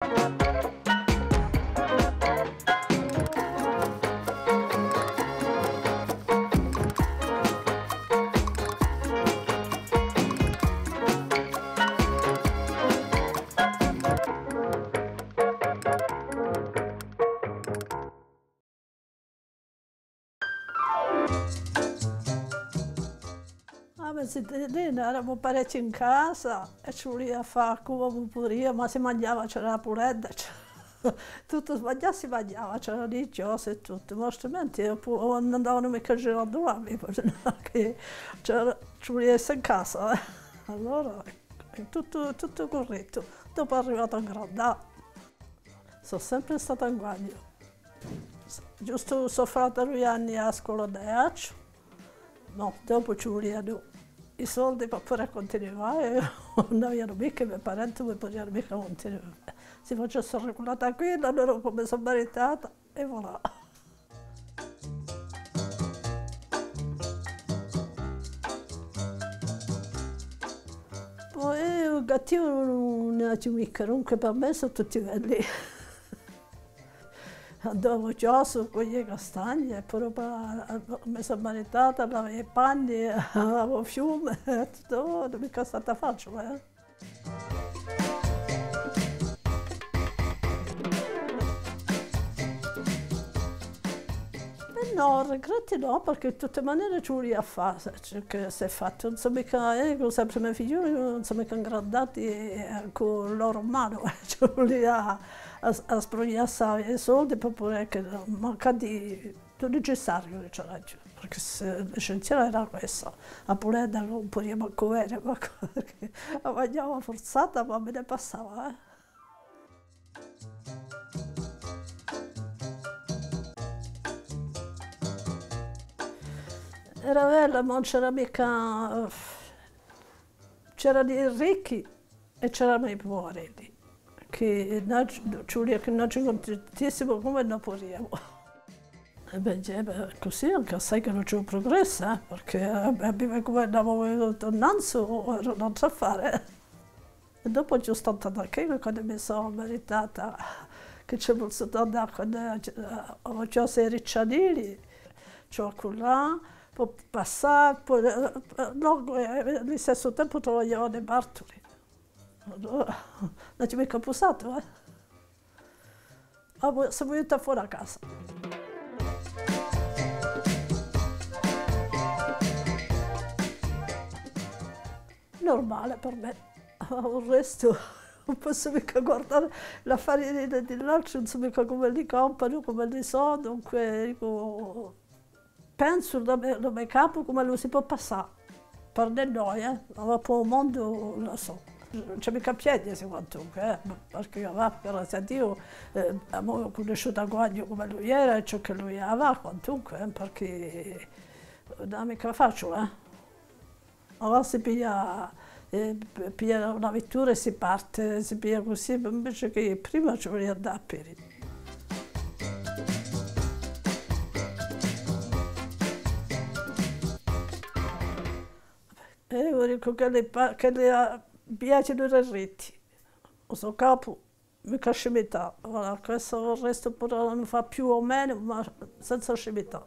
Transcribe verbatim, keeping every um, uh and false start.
Ah, bè, sì, lì, lì eramu parechji in casa è ci vulia à fà cum'omu pudia, ma si manghjava, c'era a puledda, c'era tuttu, manghjà si manghjava, c'era i chjosi è tuttu, ma altrimenti, eh, pu-, ùn andavanu micca à girà duva, chì c'era, ci vulia à esse in casa, eh. Allora, tuttu, tuttu currettu. Dopu hè arrivatu à ingrandà. Sò sempre stata in Guagnu. Ghjustu so fratellu Ghjanni à a scola d'Aiacciu. Nò, dopu ci vulianu i soldi per pudè cuntinuà, è ùn avianu micca, i me parenti ùn pudianu micca cuntinuà. Si facia sta riculata quì, allora dopu mi sò maritata, è voilà. Poi, eh, cattivu ùn ne aghju micca, dunque per mè sò tutti belli. Andavamu à chjosu, coglie castagne, è po dopu, eh, mi sò maritata, lavavu i panni, lavavu u fiume, tuttu, ùn hè micca stata faciule, eh. Eh nò, rigretti nò, perchè di tutte manere ci vulia à fà, ciò chì s'hè fattu, ùn sò micca, eh, cù i me figlioli, ùn sò micca ingrandati, eh, cù loro mani, ci vulia à, à, à sbrugliassà i soldi per pudè chì, mancà di u necessariu, diceraghju, perchè sè, l'essenziale era quessa. A puledda ùn pudia mancu vene, ma perchè a manghjava furzata, ma mi ne passava, eh. Era bella, ma ùn c'era micca, c'eranu i ricchi è c'eranu i puvareddi, chì no, ci vulia chì no ci cuntentissimu cum'è no pudiamu. È bè, eh, bè, cusì ancu assai chì no ci hè prugressu, eh, perchè, eh, à vive cum'è no aviamu vivutu innanzu, era un altru affare. È dopu aghju statu anch'eiu, quandu mi sò maritata, chì ci hè vulsutu andà, quandu, eh, aghju chjosu i riccianili, ci hè à cullà, po passà, po, eh, eh, longu, eh, à u listessu tempu travagliavanu i bartuli. Allora, ùn aghju micca pusatu, eh. Ah, sò venuta fora à casa. Nurmale per mè. U restu, ùn possu micca guardà l'affari di, di l'altri, ùn sò micca cum'elli campanu, cum'elli sò, dunque, dicu, pensu, da me, da me capu, cum'ellu si pò passà. Per noi, eh, ma per u mondu, ùn la sò. Ùn ci hè micca piagnesi, quantunque, eh, perchè eiu, và, grazia à Diu, eh, avemu cunnisciutu à Guagnu cum'ellu era è ciò ch'ellu era, quantunque, eh, perchè ùn hè micca faciule, eh. Avà si piglia, eh, p-, piglia una vittura è si parte, si piglia cusì, invece chì prima ci vulia andà à pedi. È eiu dicu chì li pa-, chì li, ah, piacenu i riti. U so capu, micca scimità. Voilà, questu u restu pudemu fà più o menu, ma senza scimità.